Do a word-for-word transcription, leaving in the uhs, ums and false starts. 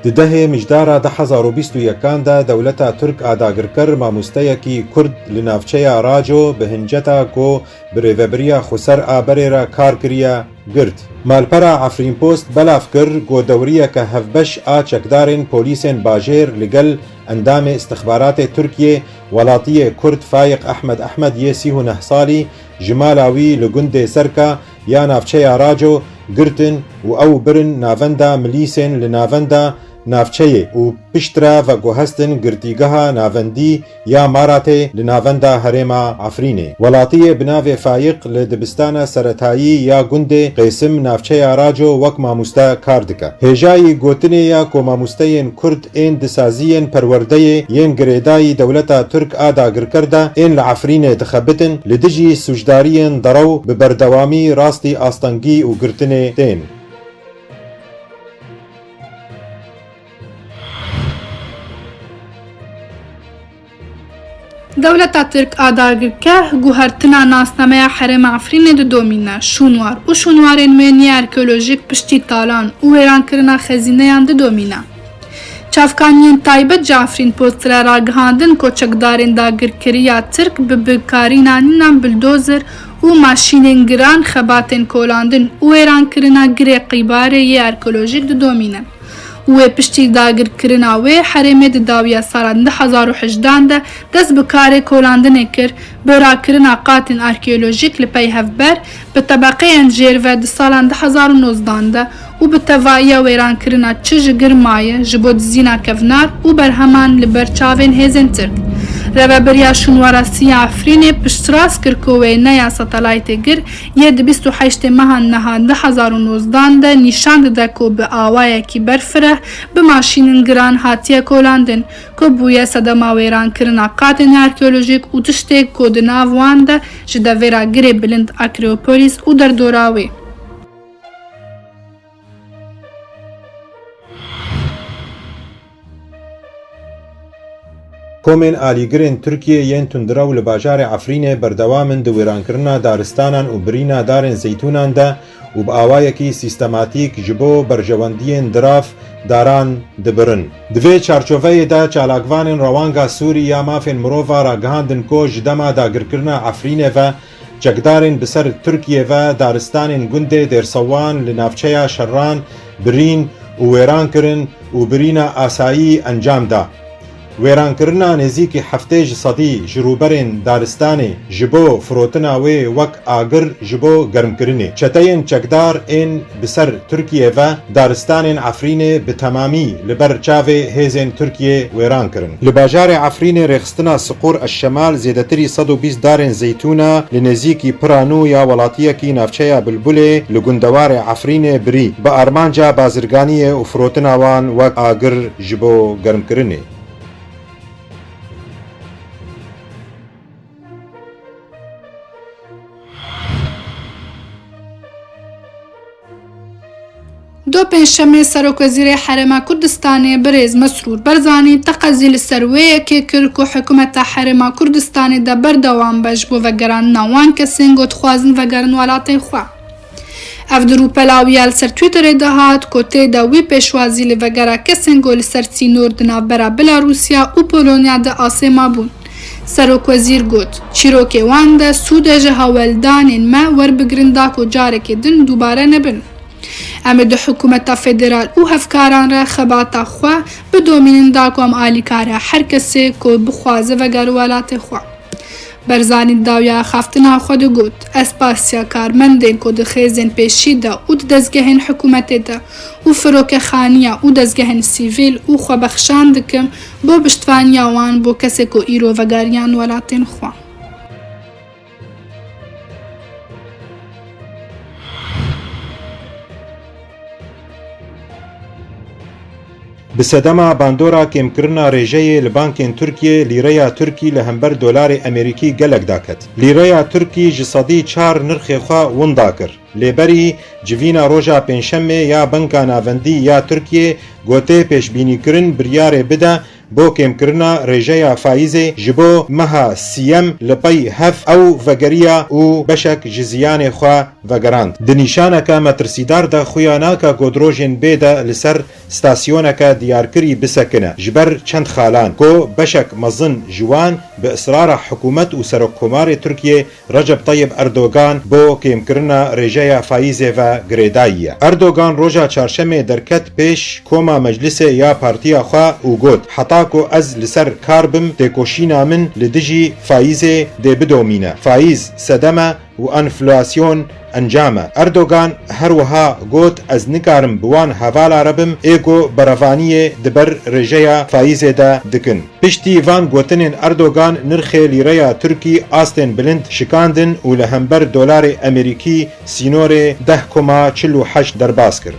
Di dehê Mijdara du hezar û bîst û yekan de dewleta Tirk a dagirker mamosteyekî Kurd li navçeya Raco bi hinceta ku bi rêvebiriya xweser a berê re kar kiriye, girt. Malpera Efrîn Post belav kir ku dewriyeke hevbeş a çekdarên polîsên bajêr li gel endamê îstixbaratê Tirkiyê, welatiyê Kurd Fayiq Ehmed Ehmed yê sî û neh salî, ji mala wî li gundê Serka ya navçeya Raco girtin û ew birin navenda milîsên li navenda navçeyê û piştre veguhestin girtîgeha navendî ya Maratê li navenda herêma Efrînê. Welatiyê bi navê Fayiq li dibistana seretayî ya gundê Qêsim navçeya Raco wek mamoste kar dike. Hêjayî gotinê ya ku mamosteyên Kurd ên di saziyên perwerdeyê yên girêdayî dewleta Tirk a dagirker de ên li Efrînê dixebitin, li dijî sûcdariyên derew bi berdewamî rastî astengî û girtinê tên. Dewleta Tirk a dagirkeh guhertina nasnameya herêma Efrînê didomîne. Şûnwar û şûnwarên wê nî arkeolojîk piştî talan û wêrankirina xezîneyan didomîne. Çavkaniyên taybet ji Efrîn Post re ragihandin ku çekdarên dagirkeriya Tirk bi bikarînanîna bildozer û maşînên giran xebatên kolandin û wêrankirina girê qîbarê yê arkeolojîk didomînin. Û wê piştî dagirkirina wê herêmê di dawiya salan du hezar û hejdan de dest bi karê kolandinê kir, bi rakirina qatên arkeolojîk li pey hevber, bi tebeqeyên jêr ve di salan du hezar û nozdan de û bi tevahiya wêrankirina çi ji girmayê, ji bo dizîna kevnar û berheman li ber çavên hêzên Tirk. Rêvebiriya Şûnwara Sî ya Efrînê piştrast kir ku wêneya satelaytê gir yê di bîst û heştê meha niha du hezar û nozdan de nîşan dide ku bi awayekî berfireh bi maşînên giran hatiye kolandin, ku bûye sedema wêrankirina qatên arkeolojîk û tiştê ku di nav wan de ji devera girê bilind Akropolis û derdora wê. Komên alîgirên Tirkiyê yên tundrew li bajarê Efrînê berdewam in di wêrankirina daristanan û birîna darên zeytûnan de û bi awayekî sîstematîk ji bo berjewendiyên dirav daran dibirin. Di vê çarçoveyê de çalakvanên Rewanga Sûrî ya Mafên Mirova ragihandin ku ji dema dagirkirina Efrînê ve çekdarên bi ser Tirkiyê ve daristanên gundê Dêrsewan li navçeya Şerran birîn û wêran kirin û birîna asayî encam da. Wêrankirina nêzîkî heftê ji sedî ji rûberên daristanê ji bo firotina wê wek agir ji bo germkirinê. Çeteyên çekdar ên bi ser Tirkiyê ve daristanên Efrînê bi temamî li ber çavê hêzên Tirkiyê wêran kirin. Li bajarê Efrînê rêxistina Siqûr Eşşemal zêdetirî sed û bîst darên zeytûna li nêzîkî pira nû ya welatiyekî navçeya Bilbulê li gundewarê Efrînê birî, bi armanca bazirganiyê û firotina wan wek agir ji bo germkirinê. Do pêncşemê Serokwezîrê Herêma Kurdistanê birêz Mesrûr Barzanî teqezî li ser wê yekê kir ku hikûmeta Herêma Kurdistanê de berdewam be ji bo vegerandina wan kesên ku dixwazin vegerin welatên xwe. Ev di rûpela wî ya li ser Twitterê de hat ku tê de wî pêşwazî li vegera kesên ku li ser sînor di navbera Belarûsya û Polonya de asê mabûn. Serokwezîr got, çîrokê wan de sûdê ji hewldanên me werbigirin da ku carekê din dubare nebin. Em ê di hikûmeta federal û hevkaran re xebata xwe bidomînin da ku em alîkar e her kesê ku bixwaze vegere welatê xwe. Barzanî di dawiya axaftina xwe de got, ez spasiya karmendên ku di xêzên pêşî de û di dezgehên hikûmetê de û firokexaniya û dezgehên sivîl û xwebexşan dikim bo piştvaniya wan bo kesê ku îro vegeriyan welatên xwe. Bi sedema bandora kêmkirina rêjeyê li bankên Tirkiyê, lîreya Tirkî li hember dolarê Amerîkî gelek daket. Lîreya Tirkî ji sedî çar nirxê xwe winda kir. Lê berî civîna roja Pêncşemê ya Banka Navendî ya Tirkiyê gotê pêşbînîkirin biryarê bide Bo kêmkirina rêjeya faîzê ji bo meha sîyem li pey hev ew vegeriya û beşek ji ziyanê xwe vegerand. Di nîşaneke metirsîdar de xuya nake ku di rojên bê de li ser stasyoneke diyarkirî bisekine ji ber çend xalan ku beşek mezin ji wan bi israra hikûmet û Serokkomarê Tirkiyê Recep Tayyip Erdogan bo kêmkirina rêjeya faîzê ve girêdayî ye. Erdogan roja çarşemê derket pêş koma meclisê ya partiya xwe û got, heta ku ez li ser kar bim, têkoşîna min li dijî faîzê dê bidomîne. Faîz sedem e û enflasyon encam e. Erdogan her wiha got, ez nikarim bi wan hevala re bim, ê ku berevaniyê di ber rêjeya faîzê de dikin. Piştî van gotinên Erdogan nirxê lîreya Tirkî astên bilind şikandin û li hember dolarê Amerîkî sînorê deh koma çil û heşt derbas kir.